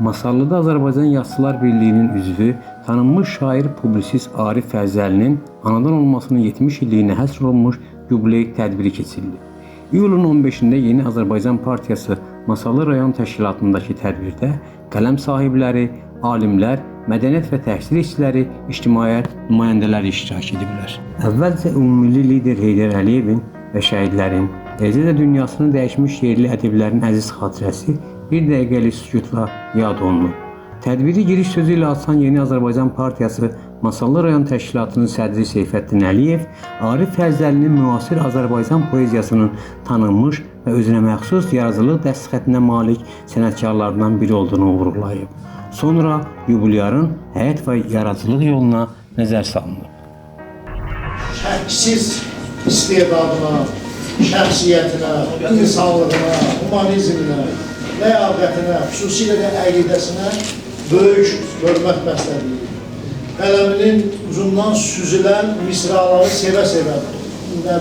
Masallıda Azərbaycan Yazıçılar Birliyinin üzvü, tanınmış şair, publisist Arif Fərzəlinin anadan olmasının 70 illiyinə həsr olunmuş yubiley tədbiri keçirilib. İyulun 15-də Yeni Azərbaycan Partiyası Masallı rayon təşkilatındakı tədbirdə qələm sahibləri, alimlər, mədəniyyət və təhsil işçiləri, ictimaiyyət nümayəndələri iştirak ediblər. Əvvəlcə ümummilli lider Heydər Əliyevin və şəhidlərin, eləcə də dünyasını dəyişmiş yerli ədiblərin əziz xatirəsi bir dəqiqəlik sükutla yad olunub. Tədbiri giriş sözü ilə açan Yeni Azərbaycan Partiyası Masallı rayon təşkilatının sədri Seyfəddin Əliyev, Arif Fərzəlinin müasir Azərbaycan poeziyasının tanınmış və özünə məxsus yaradıcılıq dəstxətinə malik sənətkarlarından biri olduğunu vurğulayıb. Sonra yubilyarın həyat və yaradıcılıq yoluna nəzər salınıb. Şəksiz istedadına, şəxsiyyətinə, insanlığına, humanizminə, ləyaqətinə, xüsusilə də əqidəsinə böyük hörmət bəslədiyi, qələminin ucundan süzülən misraları sevə-sevə,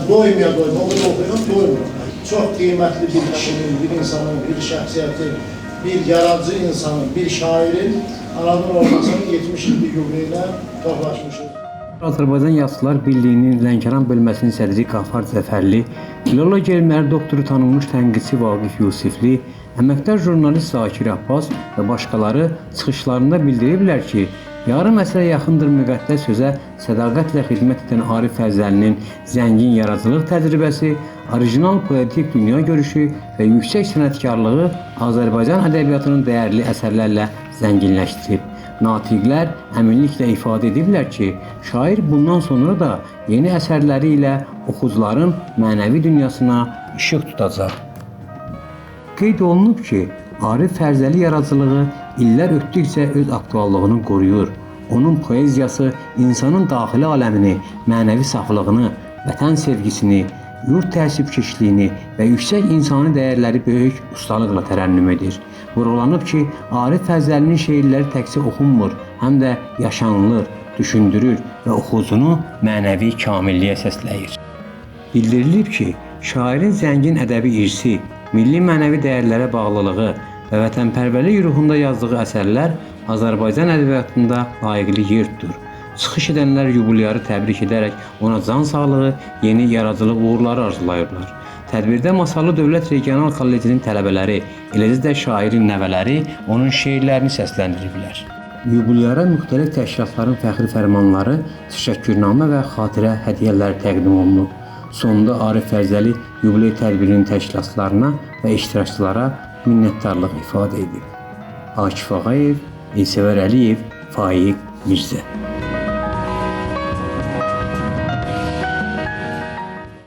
doymaya doymaya, o qədər oxuyuram, doymuram. Çox qiymətli bir kişinin, bir insanın, bir şəxsiyyətin, bir yaradıcı insanın, bir şairin anadan olmasının 70 illik yubileyinə toplaşmışıq. Azərbaycan Yazıçılar Birliyinin Lənkəran bölməsinin sədri Qafar Cəfərli, filologiya elmləri doktoru tanınmış tənqidçi Vaqif Yusifli, əməkdar jurnalist Zakir Abbas və başqaları çıxışlarında bildiriblər ki, yarım əsrə yaxındır müqəddəs sözə sədaqətlə xidmət edən Arif Fərzəlinin zəngin yaradıcılıq təcrübəsi, orijinal poetik dünya görüşü və yüksək sənətkarlığı Azərbaycan ədəbiyyatının dəyərli əsərlərlə zənginləşdirib. Natiqlər əminliklə ifadə ediblər ki, şair bundan sonra da yeni əsərləri ilə oxucuların mənəvi dünyasına işıq tutacaq. Qeyd olunub ki, Arif Fərzəli yaradıcılığı illər ötdükcə öz aktuallığını qoruyur. Onun poeziyası insanın daxili aləmini, mənəvi saflığını, vətən sevgisini, yurd təəssübkeşliyini və yüksək insani dəyərləri böyük ustalıqla tərənnüm edir. Vurğulanıb ki, Arif Fərzəlinin şeirləri təkcə oxunmur, həm də yaşanılır, düşündürür və oxucunu mənəvi kamilliyə səsləyir. Bildirilib ki, şairin zəngin ədəbi irsi, milli mənəvi dəyərlərə bağlılığı və vətənpərvərlik ruhunda yazdığı əsərlər Azərbaycan ədəbiyyatında layiqli yer tutur. Çıxış edənlər yubilyarı təbrik edərək ona can sağlığı, yeni yaradıcılıq uğurları arzulayıblar. Tədbirdə Masallı Dövlət Regional Kollecinin tələbələri, eləcə də şairin nəvələri onun şeirlərini səsləndiriblər. Yubilyara müxtəlif təşkilatların fəxri fərmanları, təşəkkürnamə və xatirə hədiyyələri təqdim olunub. Sonda Arif Fərzəli yubiley tədbirinin təşkilatçılarına və iştirakçılara minnətdarlıq ifadə edib. Akif Ağayev, İlsevər Əliyev, Faiq Mirzə.